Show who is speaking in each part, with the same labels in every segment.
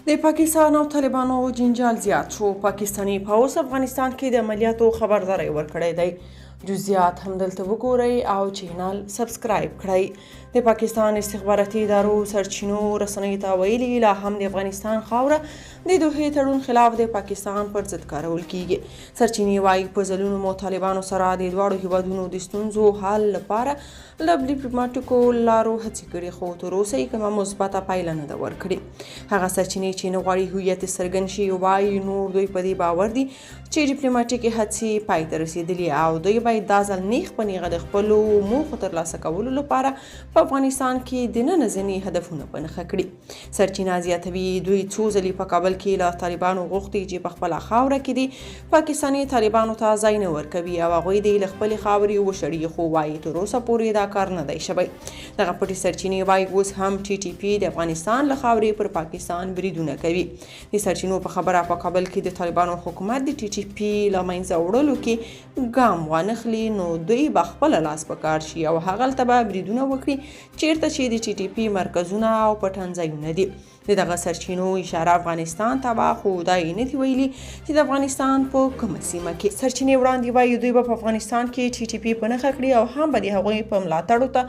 Speaker 1: د پاکستان او طالبانو جنجال زیات شو. پاکستاني پوځ افغانستان کې د عملیاتو خبرداری ورکړی دی. جزئیات هم دلته وګورئ او چینل سبسکرایب کړئ. د پاکستان استخباراتي ادارو سرچینو رسنیو ته ویلي، لا هم د افغانستان خاوره د دوحې تړون خلاف د پاکستان پر ضد کارول کیږي. سرچینې وايي، په ځلونو مو طالبانو سره د دواړو هیوادونو د ستونزو حل لپاره له ډیپلوماټیکو لارو هڅې کړي، خو تر اوسه یې کومه مثبته پایله نه ده ورکړې. هغه سرچینې چې نه غواړي هویت یې څرګند شي وايي، نور دوی په دې باور دي چې ډیپلوماټیکې هڅې پای ته رسېدلي او دوی باید دا ځل نیغ په نیغه د خپلو موخو ترلاسه کولو لپاره په افغانستان کې دننه ځینې هدفونه په نښه کړي. سرچینه زیاتوي، دوی څو ځلې په کابل کې له طالبانو غوښتي چې په خپله خاوره کې دې پاکستاني طالبانو ته ځای نه ورکوي او هغوی دې له خپلې خاورې وشړي، خو وايي تر اوسه پورې دا کار نه دی شوی. دغه پټې سرچینې وايي، اوس هم ټي ټي پي د افغانستان له خاورې پر پاکستان بریدونه کوي. د سرچینو په خبره، په کابل کې د طالبانو حکومت د ټي ټي پي له منځه وړلو کې ګام وانخلي، نو دوی به خپله لاس په کار شي او هغلته به بریدونه وکړي چیرته چې د ټي ټي پي مرکزونه او پټنځایونه دي. د دغه سرچینو اشاره افغانستان ته وه، خو دا یې نه دي ویلي چې د افغانستان په کومه سیمه کې. سرچینې وړاندې وایي، دوی به په افغانستان کې ټي ټي پي په نښه کړي او هم به د هغوی په ملاتړو ته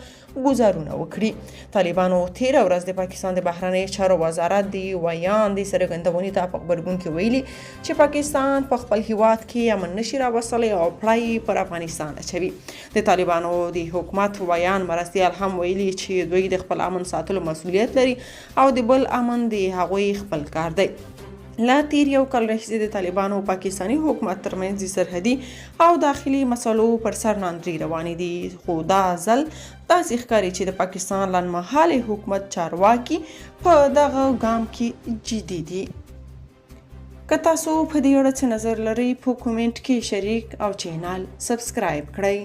Speaker 1: ګوزارونه وکړي. طالبانو تېره ورځ د پاکستان د بهرنیو چارو وزارت د ویاند څرګندونې ته په غبرګون کې ویلي چې پاکستان په خپل هیواد کې امن نشي راوستلی او پړه یې پر افغانستان اچوي. د طالبانو د حکومت ویاند مرستیال هم ویلي چې دوی د خپل امن ساتلو مسولیت لري او د بل امن د هغوی خپل کار دی. له تیر یو کال راهیسې د طالبانو او پاکستاني حکومت ترمنځ د سرحدي او داخلي مسلو پر سر ناندرۍ روانې دي، خو دا ځل داسې ښکاري چې د پاکستان لنډمهالی حکومت چارواکي په دغه ګام کې جدي دي. که تاسو په دې اړه څه نظر لرئ، په کومنټ کې شریک او چینل سبسکرایب کړئ.